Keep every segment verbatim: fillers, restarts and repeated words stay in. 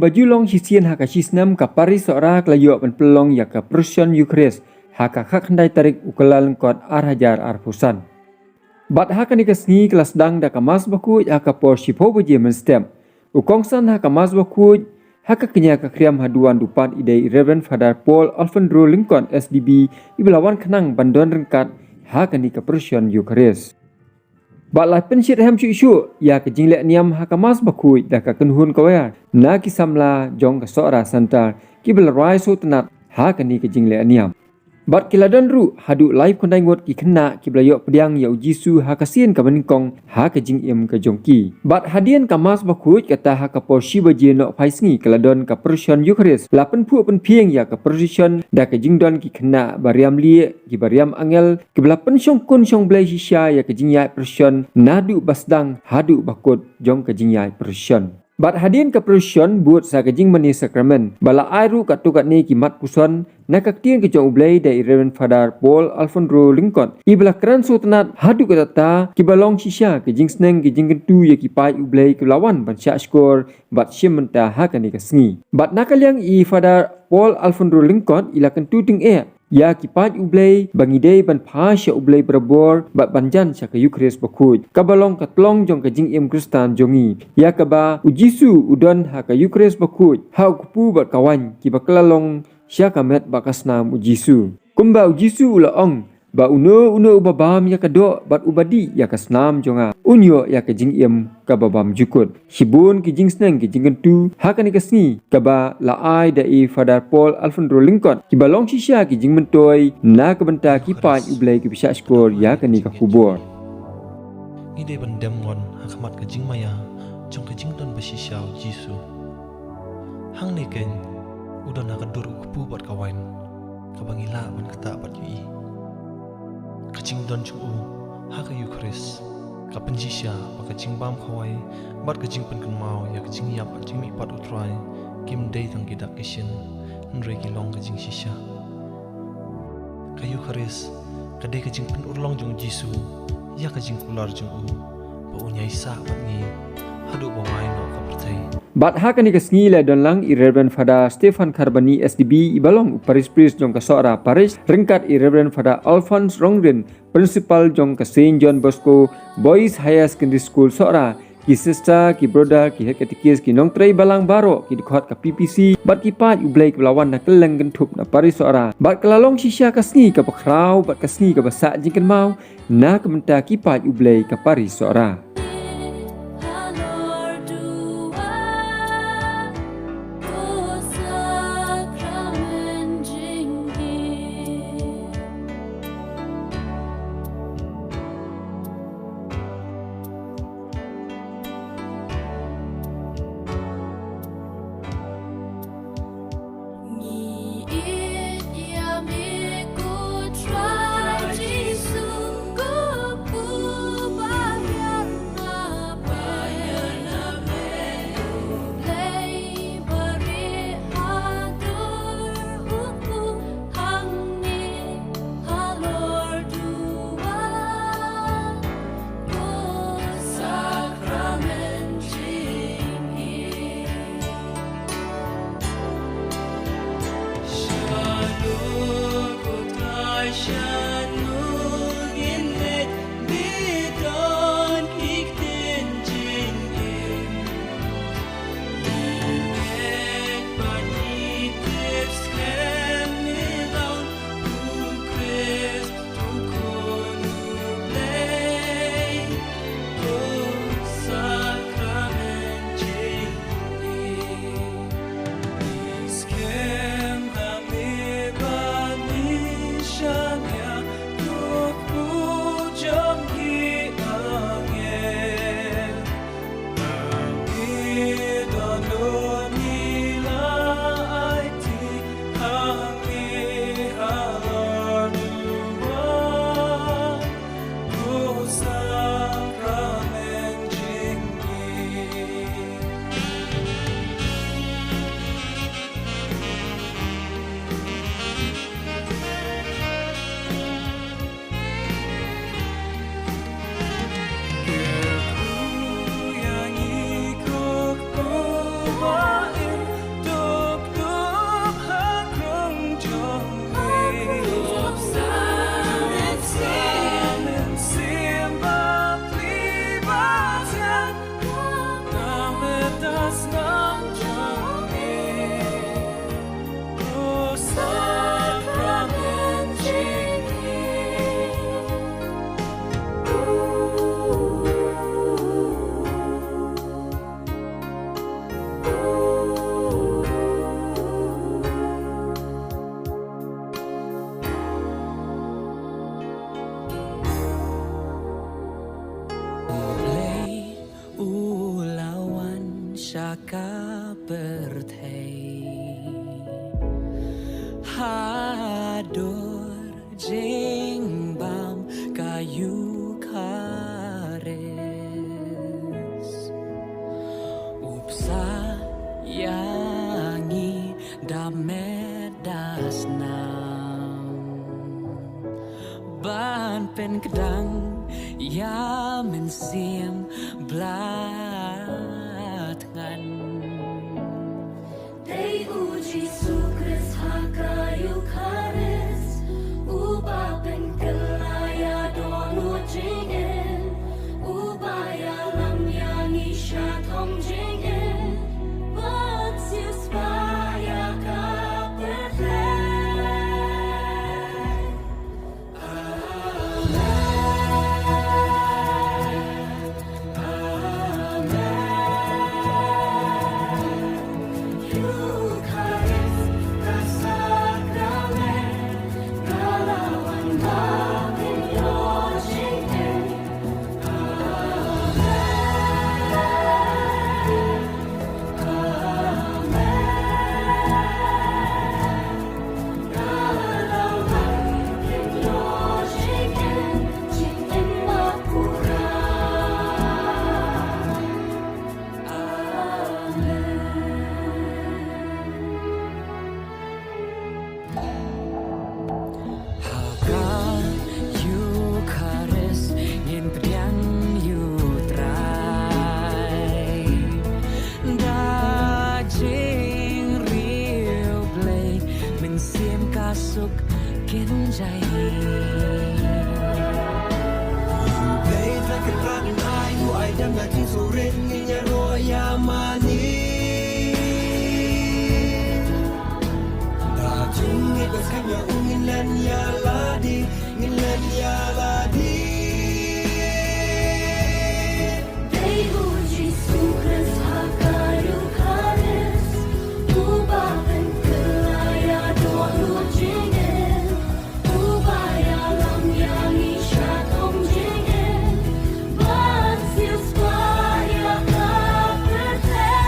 Ba ju long shisien ha ka shi snem ka Parish Sohra ka la ïoh ban pynlong ïa ka procession Eucharist ha ka khatkhyndai tarik u Kyllalyngkot ar hajar arphew san. Bad ha kane ka sngi ka la sdang da ka Mass Bakhuid ha ka por shiphew baje mynstep. U kongsan ha ka Mass Bakhuid ha ka kñia ka khriam haduh wan duh pat i dei i Reverend Father Paul Alfondro Lyngkot S D B, i ba la wan khnang ban don ryngkat ha kane ka procession Eucharist. Bad la pynshit hem shuh shuh ïa ka jingleh niam ha ka Mass Bakhuid da ka kynhun choir na ki samla jong ka Sohra Centre, ki ba la rwai sngewtynnat ha kane ka jingleh niam. Bad ki la don ruh haduh laiphew khyndai ngut ki khynnah ki ba la ïoh pdiang ïa u Jisu ha ka sien kaba nyngkong ha ka jingim ka jong ki. Bad hadien ka Mass Bakhuid kata ha ka por shi baje nohphai sngi ka la don ka procession Eucharist. La pynphuh pynphieng ïa ka procession da ka jingdon ki khynnah ba riam lieh, ki ba riam angel, ki ba la pynshongkun shongblei shisha ïa ka jingïaid procession naduh ba sdang haduh ba kut jong ka jingïaid procession. Bad hadien ka procession bud sa ka jingmane sakramen, ba la ai ruh katto katne ki mat puson na ka ktien ka jong U Blei da i Reverend Father Paul Alfondro Lyngkot, i ba la kren sngewtynnat haduh katta ki ba long shisha ka jingsneng ka jingkyntu ïa ki paid U Blei ki ba la wan ban shah shkor bad shim bynta ha kane ka sngi. Bad na ka liang i Father Paul Alfondro Lyngkot i la kyntu tyngeh ïa ki paid U Blei ba ngi dei ban phai sha U Blei barabor bad ban jan sha ka Eucharist Bakhuid, kaba long ka tlong jong ka jingim Khristan jong ngi, ïa kaba u Jisu u don ha ka Eucharist Bakhuid, ha u kpu bad ka waiñ, ki ba kylla long sha ka met bad ka snam u Jisu. Kumba u Jisu u la ong, ba uno uno uba bam ïa ka doh bad uba dih ïa ka snam jong nga, un ïoh ïa ka jingim kaba bymjukut. Shibun ki jingsneng ki jingkyntu ha kane ka sngi kaba la ai da i Father Paul Alfondro Lyngkot, ki ba long shisha ki jingmyntoi na ka bynta ki paid U Blei ki ba shah shkor ïa kane ka khubor. Ngi dei ban dem ngon ha khmat ka jingmaïa jong ka jingdon ba shisha u Jisu. Hangne keiñ u don ha ka dur u kpu bad ka waiñ, kaba ngi lah ban ktah bad ïohi. Ka jingdon jong u ha ka Eucharist ka pynshisha ba ka jingbam khawai bad ka jingpynkynmaw ïa ka jingïap bad jingmihpat u Trai kim dei tang ki dak ki shin, hynrei ki long ka jingshisha. Ka Eucharist ka dei ka jingpynurlong jong u Jisu ïa ka jingkular jong u, ba un ïai sah bad ngi haduh ba wai noh ka pyrthei. Bad ha kane ka sngi la don lang i Reverend Father Stephen Kharbani S D B, i ba long u Parish Priest jong ka Sohra Parish, ryngkat i Reverend Father Alphonse Rongrin, Principal jong ka Saint John Bosco Boys Higher Secondary School Sohra, ki sister, ki brother, ki head catechist, ki nongtrei balang baroh, ki dkhot ka P P C, bad ki paid U Blei ki ba la wan na kylleng kynthup na Parish Sohra. Bad ka la long shisha ka sngi kaba khraw bad ka sngi kaba sah jingkynmaw na ka bynta ki paid U Blei ka Parish Sohra. Jingbam ka Eukharist. U bsa ïa ngi da met da snam ban pynkdang ïa Mynsiem Blei. Tngan. Dei u Jisu Khrist ha ka Eukharist, uba pynkylla ïa dohnud jingim, uba ïalam ïa ngi sha thong jingim, bad siewspah ïa ka pyrthei. Ha ka Eukharist ngin pdiang ïa u Trai da jingriewblei, mynsiem ka suk kynjai. Blei Trai Kynrad, ngin ai u aidam da jingsngewrit, ngin ïaroh ïa mane. Da jingngeit bad skhem ïa u ngin len ïa lade, ngin len ïa lade. Dei u Jisu Khrist ha ka Eukharist, uba pynkylla ïa dohnud jingim, uba ïalam ïa ngi sha thong jingim, bad siewspah ïa ka pyrthei.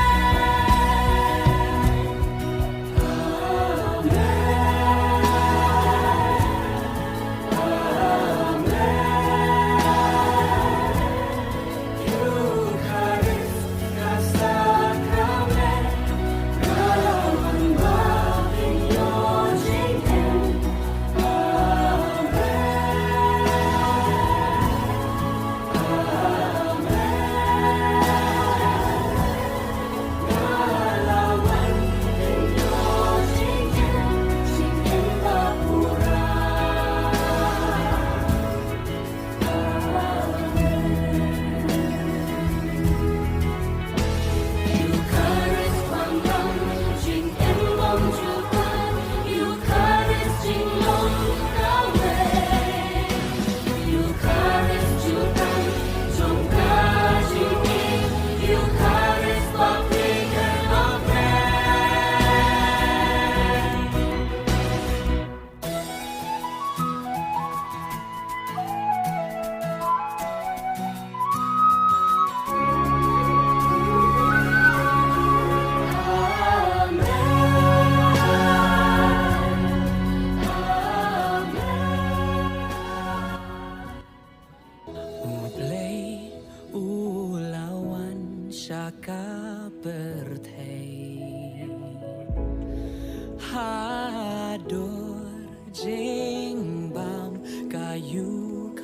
U Blei u la wan sha ka pyrthei ha dur jingbam ka Eukharist.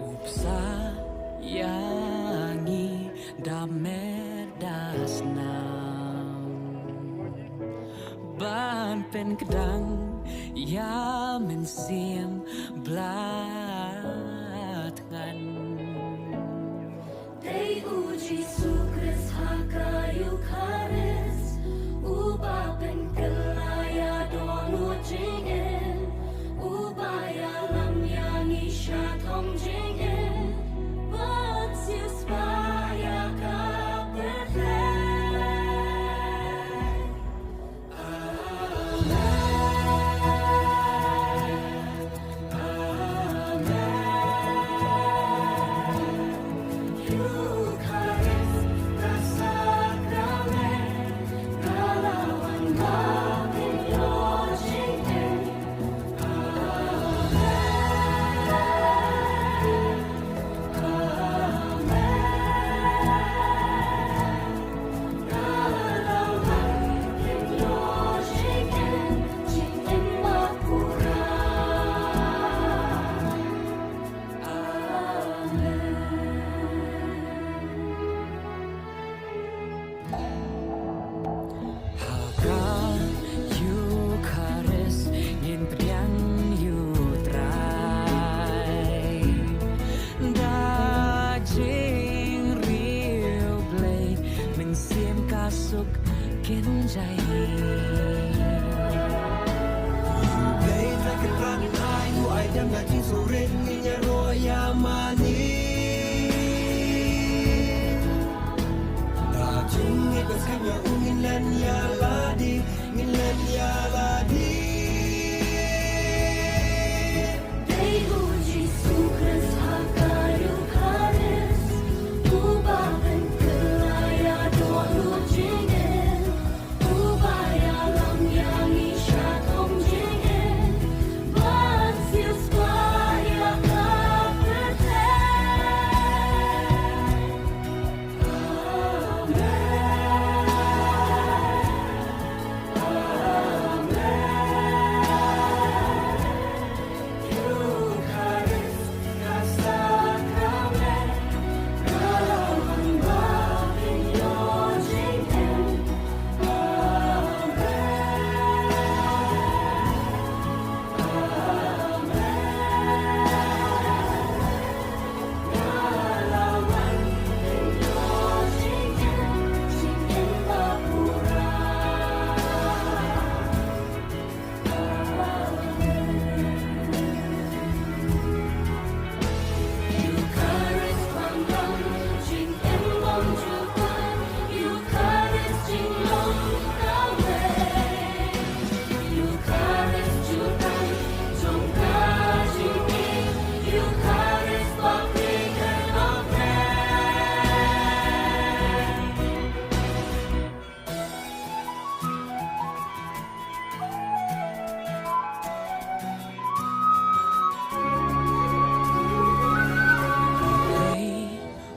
U bsa ïa ngi da met da snam ban pynkdang ïa Mynsiem Blei. Tngan. Dei u Jisu Khrist ha ka Eukharist, uba pynkylla ïa dohnud jingim, uba ïalam ïa ngi sha thong jingim, bad siewspah ïa ka pyrthei.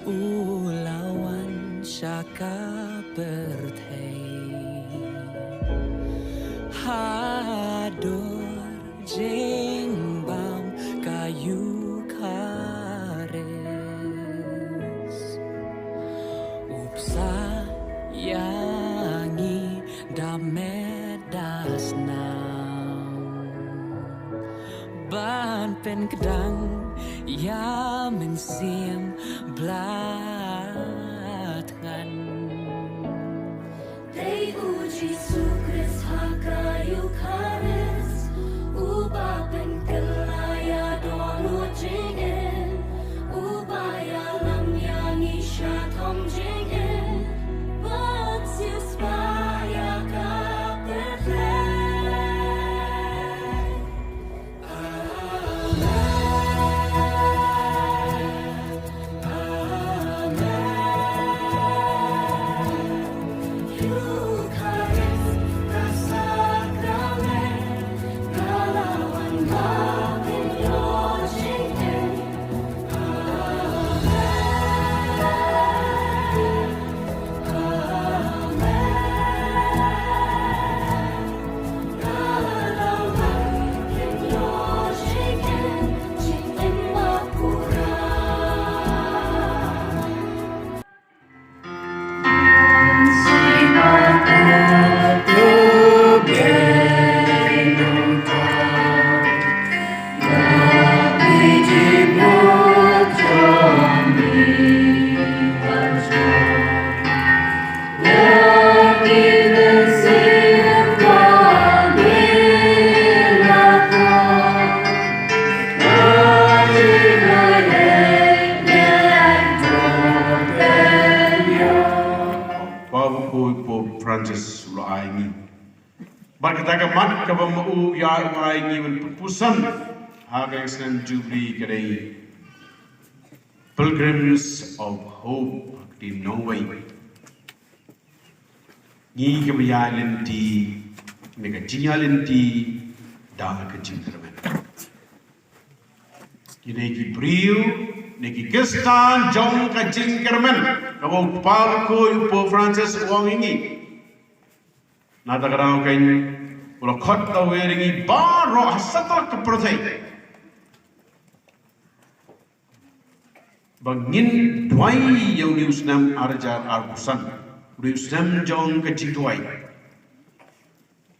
U la wan sha ka pyrthei ha dur jingbam ka Eukharist. U bsa ïa ngi da met da snam ban pynkdang ïa Mynsiem Blei thngan. Dei u Jisu Khrist ha ka Eukharist, uba pynkylla ïa dohnud jingim, uba ïalam ïa ngi sha thong jingim, ban siewspah ïa ka pyrthei. Ba u Pope Francis u la ai ngi. Bad kata ka mat kaba ma u ïa u ai ngi ban pynpuson ha ka snem Jubilee ka dei Pilgrims of Hope, ka dei nongwei. Ngi kiba ïaid lynti ne ka jingïaid lynti da ka jingkyrmen. Kine ki briew ne ki Khristan jong ka jingkyrmen kaba u Kpa bakhuid u Pope Francis u ong ïa ngi. Na kata ka daw kein u la khot lawei ïa ngi baroh ha satlak ka pyrthei ba ngin duwai ïa une u snem ar hajar arphew san, une u snem jong ka jingduwai.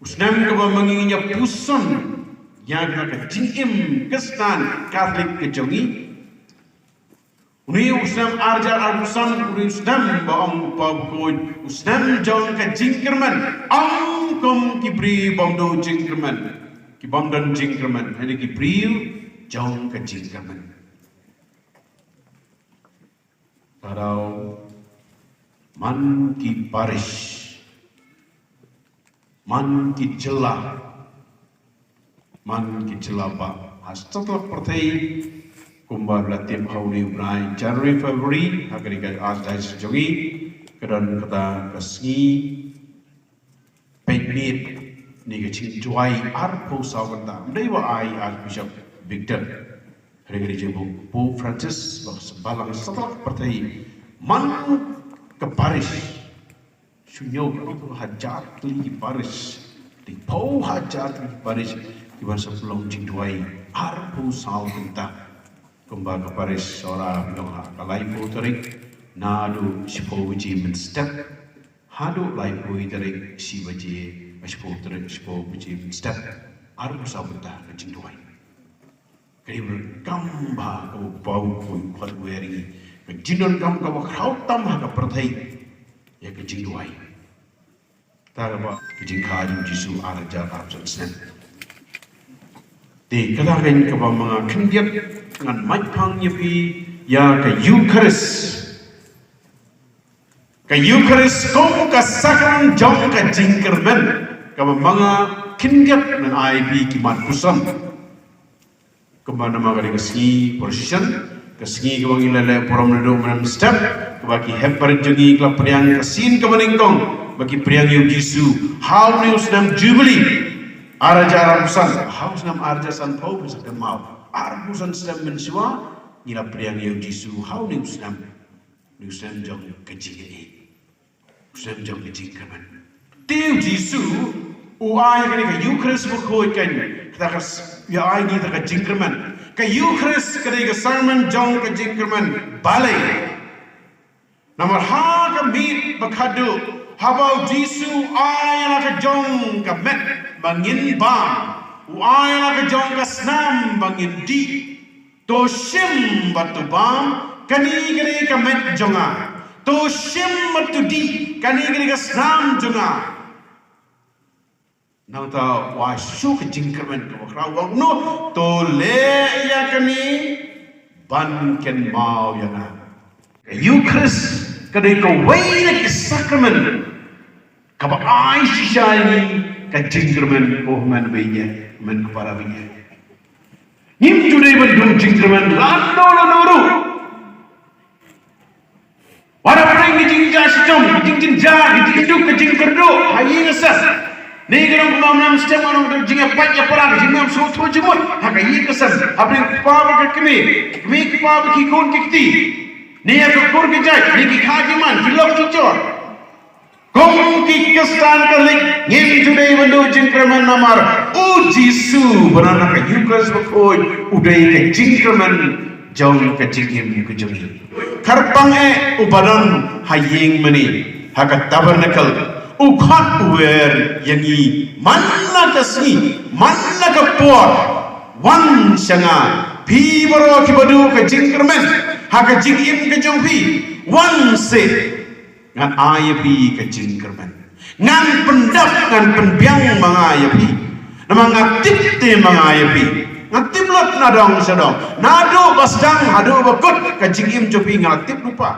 U snem kaba ma ngi ngin ïa puson ïa ka jingim Khristan Katholik ka jong ngi. Une u snem ar hajar arphew san, une u snem ba ong u Kpa bakhuid, u snem jong ka jingkyrmen, ym kum ki briew bym don jingkyrmen, ki bym don jingkyrmen, hynrei ki briew jong ka jingkyrmen. Ka daw man ki parish, man ki jylla, man ki jylla ba ha satlak pyrthei, kumba la tip ha une u bnai January, February, ha kane ka Archdiocese jong ngi, ka don kata ka sngi peit miet ne ka jingduwai arphew saw kynta. Ym dei ba ai Archbishop Victor, hynrei ka dei jingbuh Pope Francis ba ka balang satlak pyrthei, man ka parish, shu ñiew ka, hajar tylli ki parish, dei phew hajar tylli ki parish, ki ban sa pynlong jingduwai arphew saw kynta. Kumba ka parish Sohra, pynlong ha ka laiphew tarik naduh shiphew baje mynstep haduh laiphew tarik shi baje, shiphew tarik shiphew baje mynstep, arphew saw kynta ka jingduwai. Ka dei ka kam ba ka ba u khot u wer ïa ngi, ka jingdonkam kaba khraw tam ha ka pyrthei ïa ka jingduwai. Ta kaba ka jingkha jong u Jisu ar hajar arphew san snem. Te kata kein kaba ma nga khyndiat ngan mait phang ïa phi ïa ka Eucharist. Ka Eucharist kum ka sakrament jong ka jingkyrmen, kaba ma nga khyndiat ngan ai phi ki mat puson. Kumba namar ka dei ka sngi procession, ka sngi kaba ngi la leh burom naduh mynstep, kaba ki hep barit jong ngi ki la pdiang ka sien kaba nyngkong, ba ki pdiang ïa u Jisu ha une u snem Jubilee, ar hajar arphew san, ha u snem ar hajar sanphew, phi sa kynmaw, arphew san snem mynshuwa ngi la pdiang ïa u Jisu ha une u snem, une u snem jong ka jingïeit. Snem jong ka jingkyrmen. Te u Jisu u ai kane ka Eucharist bakhuid kein, kata ka s-, ïa ai ngi kata ka jingkyrmen. Ka Eucharist ka dei ka sakrament jong ka jingkyrmen. Balei? Namar ha ka miet ba khatduh, haba u Jisu u ai ïa la ka jong ka met ba ngin bam, u ai ïa la ka jong ka snam ba ngin dih. To shim bad to bam, kane ka dei ka met jong nga. To shim bad to dih, kane ka dei ka snam jong nga. Nangta u ai shuh shuh ka jingkyrmen kaba khraw, u ong kumno, to leh ïa kane ban kynmaw ïa nga. Ka Eucharist ka dei kawei na ki sakrament kaba ai shisha ïa ngi ka jingkyrmen, ko hynmen ba ïeit, hynmen ko para ba ïeit. Ngim ju dei ban dung jingkyrmen lano lano ruh. Wat hapdeng ka jingjia shitom, ka jingjynjar, ka jingduk, ka jingkyrduh ha ïing ha sem. Ne ka long kumba mynstep, ka long ka jingïapait ïapra, ka jingmynsiem sngewthuh jingmut ha ka ïing ka sem. Hapdeng u kpa bad ka kmie, kmie kpa bad ki khun ki kti, ne ïa ka kur ka jait, ne ki kha ki man, ki lok ki jor. Kum ki Khristan Katholik ngim ju dei ban duh jingkyrmen namar u Jisu, ba na ka Eucharist bakhuid, u dei ka jingkyrmen jong ka jingim ka jong ngi. Kyrpang eh uba don ha ïing mane, ha ka tabernacle, u khot u wer ïa ngi man la ka sngi, man la ka por, wan sha nga, phi baroh kiba duh ka jingkyrmen ha ka jingim ka jong phi, wan seh. Ngan ai ïa phi ka jingkyrmen. Ngan pyndap, ngan pynbiang ma nga ïa phi. Namar nga tip te ma nga ïa phi. Nga tip lut na dong sha dong. Naduh ba sdang haduh ba kut ka jingim jong phi nga la tip lypa.